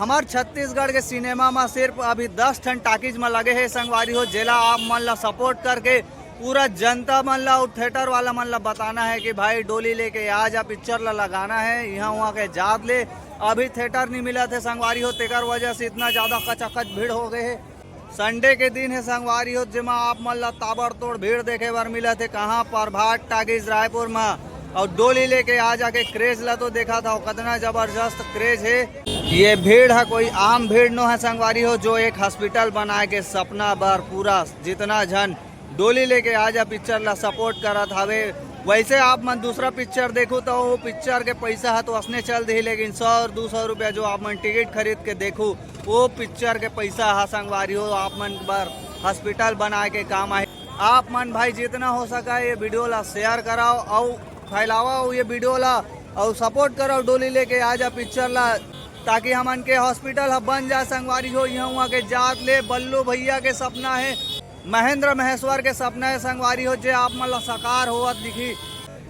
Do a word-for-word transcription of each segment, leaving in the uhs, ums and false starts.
हमार छत्तीसगढ़ के सिनेमा म सिर्फ अभी दस ठन टाकीज म लगे हे संगवारी हो, जेला आप मन ला सपोर्ट करके पूरा जनता मन ला अउ थिएटर वाला मन ला बताना हे कि भाई, डोली लेके आ जा पिक्चर ला लगाना हे। इहाँ उहाँ के जात ले अभी थिएटर नहीं मिलत हे संगवारी हो, तेकर वजह से इतना ज्यादा कचाकच भीड़ हो गए हे। संडे के दिन हे संगवारी हो, जेमा आप मन ला ताबड़तोड़ भीड़ देखे बर मिलत हे। कहाँ? प्रभात टाकीज रायपुर म। अउ डोली लेके आ जा के क्रेज ला तो देखा था, कितना जबरदस्त क्रेज हे। ये भीड़ ह कोई आम भीड़ नो हे संगवारी हो, जो एक हॉस्पिटल बनाए के सपना बर पूरा जितना झन डोली लेके आ जा पिक्चर ला सपोर्ट करत हवे। वैसे आप मन दूसरा पिक्चर देखू तो वो पिक्चर के पैसा ह तो असने चल दही, लेकिन सौ और दो सौ रुपया जो आप मन टिकट खरीद के देखू, वो पिक्चर के पैसा ह संगवारी हो आप मन बर हॉस्पिटल बनाए के काम आही। आप मन भाई जितना हो सका ये वीडियो ला शेयर कराओ अउ फैलावा ये वीडियो ला, अउ सपोर्ट कराओ डोली लेके आ जा पिक्चर ला, ताकि हमन के हॉस्पिटल ह बन जा संगवारी हो। इहाँ उहाँ के जात ले बल्लू भैया के सपना हे, महेंद्र महेश्वर के सपना हे संगवारी हो, जे आप मन ला साकार होवत दिखी।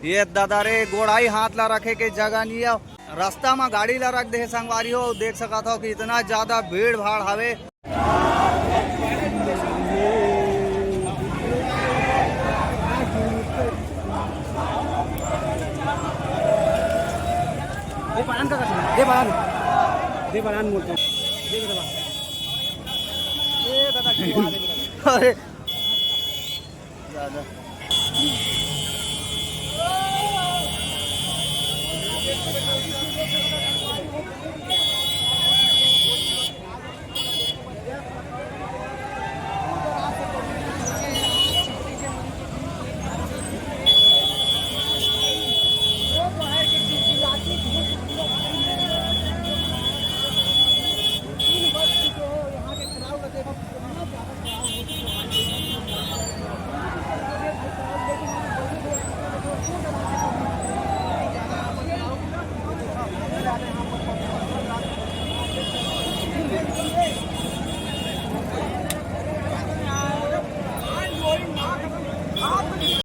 ये दादा रे, गोड़ाई हाथ ला रखे के जगह नहीं हे। रास्ता म गाड़ी ला रख दे हे संगवारी हो, देख सकत हो कि इतना ज्यादा भीड़ भाड़ हवे। दे बारान का कसम, दे बारान, दे बारान बोलते हैं। दे दे बा। ए दादा, की बात है? अरे।